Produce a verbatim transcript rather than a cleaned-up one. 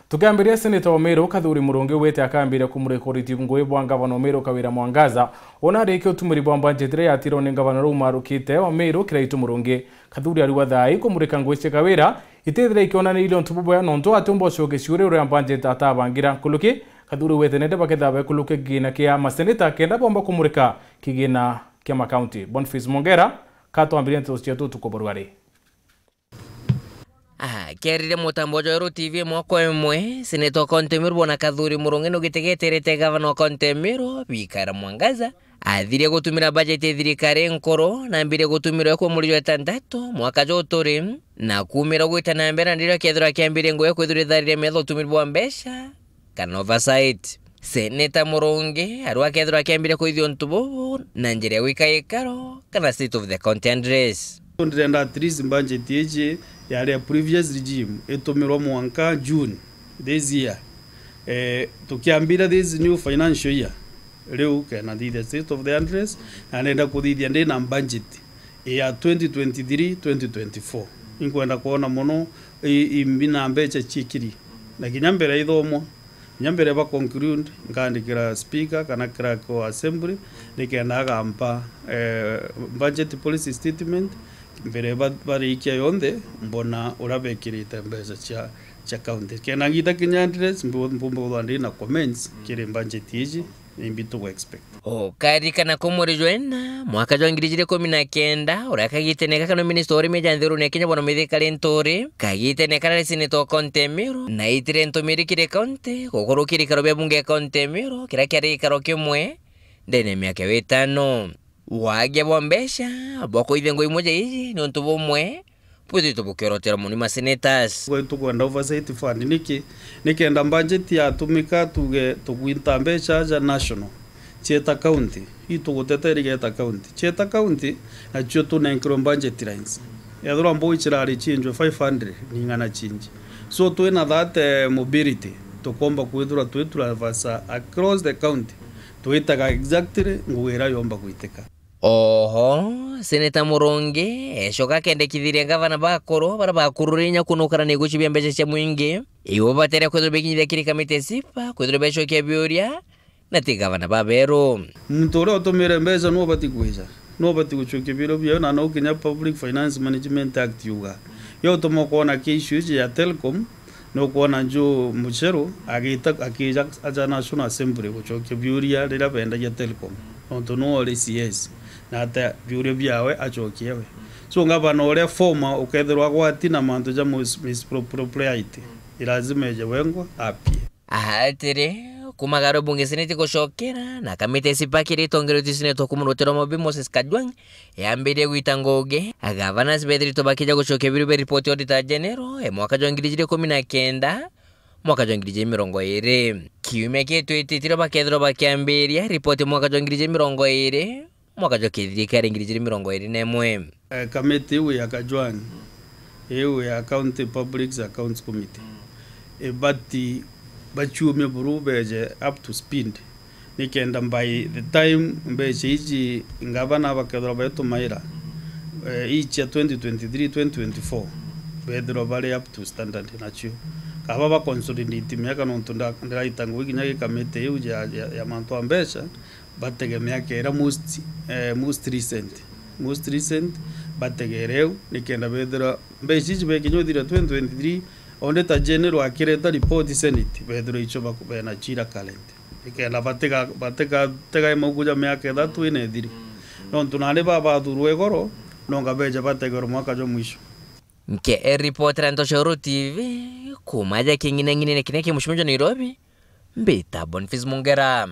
Tukiambiria, Seneta wa Meru Kathuri Murungi ugite akambiria kumurika uriti ngugi bwa ngavana wa Meru Kawira Mwangaza, ona arikia utumiri bwa mbanjeti iria yatirwe ni ngavana riu marukite wa Meru Kiraitu Murungi. Kathuri ariuga thaai kumurika ngugi cia Kawira itithira ikionanirie untu bubwega nontu atiumba ucokia ciuria uria mbanjeti atabangira. Nkuruki, Kathuri ugite nende bakethira baikulukia kigina kia maseneta kenda bomba kumurika kigina kia makaunti. Boniface Mongera, katwambirie nteto cietu utuku bwa rwari. Akerire mutambo jwa Weru T V mwaka imwe, Seneta wa County Meru bwana Kathuri Murungi nugitegeterete gavana wa County Meru Kawira Mwangaza athirie gutumira bajeti ya thirikari nkuru na ambire gutumira yo kwa mweri jwa itantatu mwaka juu turi, na kumira gwita na mbere na ndirio akethirwa akiambiria ngugi ya kwithirwa itharire metha utumiri bwa mbeca kana oversight. Seneta Murungi ariuga akethirwa akiambiria kwithia untu bubu na njira ya gwika gikaro kana state of the county address. Ndirenda at least budget iji yari ya previous regime itumirwe mwanka June this year. Eh, tukiambira this new financial year, riu kena nthithia state of the address, na nenda kuthithia ndi na budget ya twenty twenty-three, twenty twenty-four. Inkwenda kwona mono i-, imbi na mbeca ciikiri. Na kinya mbere ithomwa, kinya mbere ba conclude, nkaandikira speaker kana clerk wa assembly, nikenda agampa, eh, budget policy statement, mbere ba-, barikia yonthe, mbona uria bekirite mbeca cia, cia county. Kenda ngita kinya address, mbu-, mbumba kwithirwa ndi na comments kiri budget iji, imbi tugu expect. Ukaririkana ku mweri jwa ina, mwaka jwa ngiri ijiri ikumi na kenda, uria kagitene gaka no minista wa urimi ja nthigurune ya Kenya bwana Mithika Linturi, kagitene karia ari seneta wa county ya Meru, na aitire ntumiri kiri county, gukurukira ikaro bia bunge ya county ya Meru, kiria kiari gikaro kimwe ndene ya miaka ya witano. Wagia bwa mbeca bwa kuithia ngugi imwe ja iji ni untu bumwe bwithitwe bukiorotera mono ni ma senators. Tukwenda oversight fund niki? Nikenda budget yatumika, tuge tugwinta mbeca ja national cieta county, itugutetera igeta county. Cieta county, nacio tunenkerwe budget lines. Ethirwa mbugi cirari ciinjwe five hundred, ni ing'ana cinji. So twina that, eh, mobility, tukomba kwithirwa twi traversa across the county, twitaga exactly ngugi iria yomba gwitika. Oho, Seneta Murungi ecoka akendekithiria ngavana bakuru baria bakururire inya kunukara na iguci bia mbeca cia mwingi, ibo batere kwithirwa bikinyithia kiri kamiti ya sipa, kwithirwa becokia biuria, na ti gavana baberu. Muntu uria utumire mbeca nu ubati kwija, nu ubati gucokia biuria biawe, na no kinya Public Finance Management Act yuga. Yo utuma kwona ki issue iji ya Telcom, nukwona Joe Mucheru agita, akija aja National Assembly gucokia biuria riria bendagia Telcom, nontu nu ori C S, na ate biuria biawe acokie we. So, ngavana uria former ukethirwa agwati na mantu ja mis-, mispropriety, ni lazima eje wengwa apie. Atiri, kuma garo bunge seneti gucokera, na kamiti ya sipa kiri itongeretwe seneta kumurutira mobi Moses Kajwang', yambirie gwita ngugi, gavanas bethiritwe bakija gucokia biuria bia ripoti ya Auditor General ya mwaka jwa ngiri ijiri ikumi na kenda, mwaka jwa ngiri ijiri mirongo iri. Kiumia kitwitite bakethirwa bakiambiria ripoti mwaka jwa ngiri ijiri mirongo iri, mwaka jwa kithirikari ngiri ijiri mirongo iri na imwe. Eh, kamiti iu ya Kajwang', iu ya County Public Accounts Committee, ibati baciumie buru beje up to speed. Nikenda by the time mbeca iji ngavana bakethirwa baitumaira, eh, ii cia twenty twenty-three, twenty twenty-four, bethirwa bari up to standard nacio. Kaba ba consolidate miaka, nontu nda-, ndiraita ngugi kinya gikamiti iu ya, ya, ya mantu a mbeca, batege miaka iria most, eh, most recent. Most recent, bategere iu, nikenda bethirwa mbeca iji bekinya uthira twenty twenty-three, Auditor General akireta report Senate, bethirwa icio baku-, bena cira current. Nikenda batiga, batiga, tega mauku ja miaka ithatu ina ithiri. Nontu nani babathurwa igoro, nonga beja bategerwe mwaka jwa mwisho. Nke e reportera nto cia Uru T V, kuma ja king'inang'inene kiria ki mucimo jwa Nairobi, mbita Boniface Mungera.